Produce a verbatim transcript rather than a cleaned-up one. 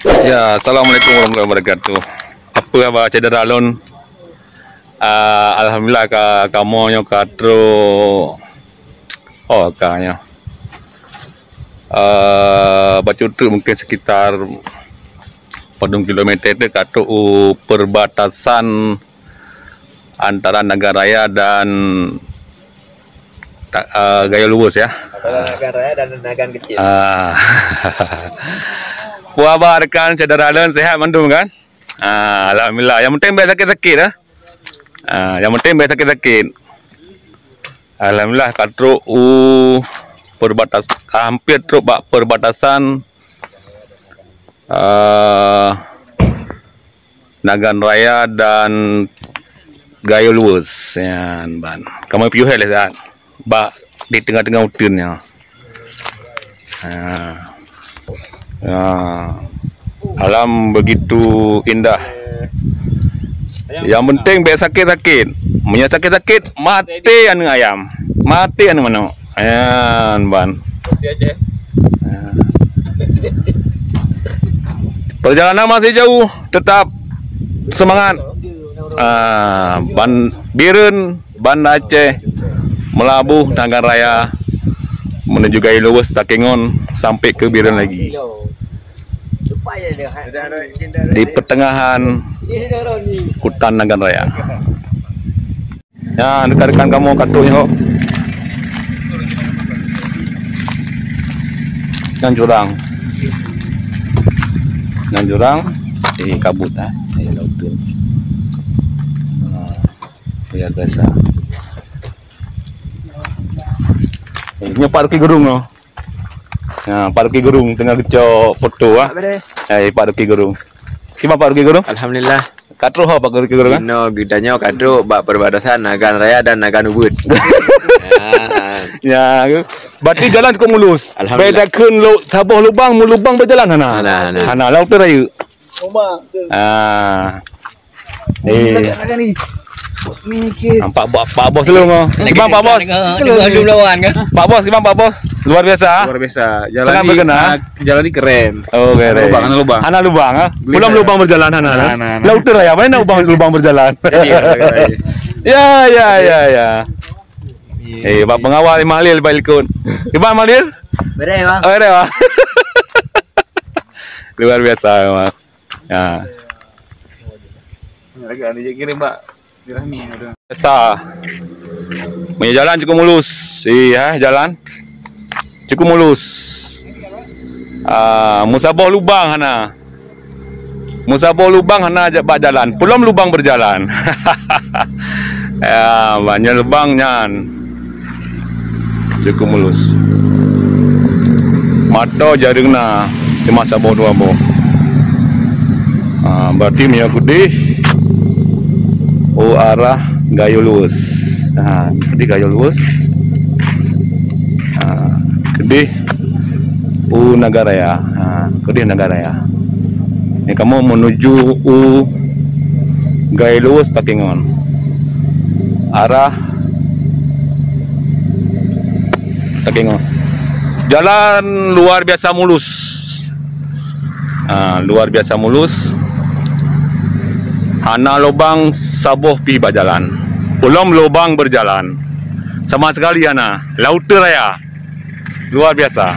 Ya, assalamualaikum warahmatullahi wabarakatuh. Apa khabar syedara lôn? Ah, alhamdulillah ka kamoe nyoe ka trok, oh, ka nyoe. Ah, bacut trok mungkin sekitar padum kilometer tu ka trok u perbatasan antara Nagan Raya dan ta-, ah, Gayo Luwes ya. Antara Nagan Raya dan Nagan Kecil. Ah. Puaba rekan syedara lôn sehat mandum kan? Ah, alhamdulillah. Yang penting bèk sakit-sakit ah. Ah, yang penting bèk sakit-sakit. Alhamdulillah ka trok u perbatas, hampir trok bak perbatasan, ah, Nagan Raya dan Gayo Luwes. Nyan ban. Kamoe piôh lé saat bak di teungoh-teungoh uteuen nyoe. Ha. Ha. Alam begitu indah. Yang penting bèk sakit-sakit. Meunyoe sakit-sakit, maté aneuk ayam. Maté aneuk manok. Nyan ban. Ha. Perjalanan masih jauh, tetap semangat. Ah, ban Bireuen, Banda Aceh, Meulaboh, Nagan Raya, menuju Gayo Luwes, Takengon, sampai ke Bireuen lagi. Di pertengahan hutan Nagan Raya. Ya, rekan-rekan kamoe ka trok nyoe. Nyan jurang. Nyan jurang. Eh, kabut, eh. Eh, laut tu. Ha, luar biasa. Eh, nyoe Pak Ruki Gerung nyoe. Ha, Pak Ruki Gerung teungoh geucok foto, ah. Eh, Pak Ruki Gerung. Kiban Pak Ruki Gerung? Alhamdulillah. Ka trok ho Pak Ruki Gerung, ah? Inoe geutanyoe ka trok bak perbatasan Nagan Raya dan Nagan Ubit. Ah. Ya, berarti jalan cukup mulus. Alhamdulillah. Beda kheun lo saboh lubang, mu lubang berjalan hana. Hana, hana. Hana, laut tu raya. Ah. Eh. Nampak Pak, Pak Bos dulu, ngah. Kiban Pak Bos? Dua, dua lawan, kan? Pak Bos, kiban Pak Bos? Luar biasa. Luar biasa. Jalan sangat ni berkenan. Ah, jalan ni keren. Oh, keren. Hana lubang, hana lubang. Hana lubang, ha? Belum lubang berjalan, hana, hana. Hana, hana. Laut tu raya, mana lubang, lubang berjalan? Jadi, jadi. Ya, ya, ya, ya. Iya. Eh, Pak pengawal Malil, Pak Likun. Kiban Malil? Beres, Bang. Oh, beres, Bang. Luar biasa memang. Ya. Agak ni je kirim, Pak. Dirahmi ada. Biasa. Punya jalan cukup mulus. Iya, jalan. Cukup mulus. Ah, mu saboh lubang hana. Mu saboh lubang hana jak bak jalan. Pulom lubang berjalan. Ya, banyak lubang nyan. Cukup mulus. Mata jareueng na, cuma saboh dua boh. Ha, berarti meunyoe keudeh, oh, arah Gayo Luwes. Ha, keudeh Gayo Luwes. Ha, keudeh u Nagan Raya. Ha, keudeh Nagan Raya. Ni kamoe menuju u Gayo Luwes Takengon. Arah Takengon. Jalan luar biasa mulus. Ha, luar biasa mulus. Hana lubang saboh pih bak jalan. Pulom lubang berjalan. Sama sekali hana. Laut raya. Luar biasa.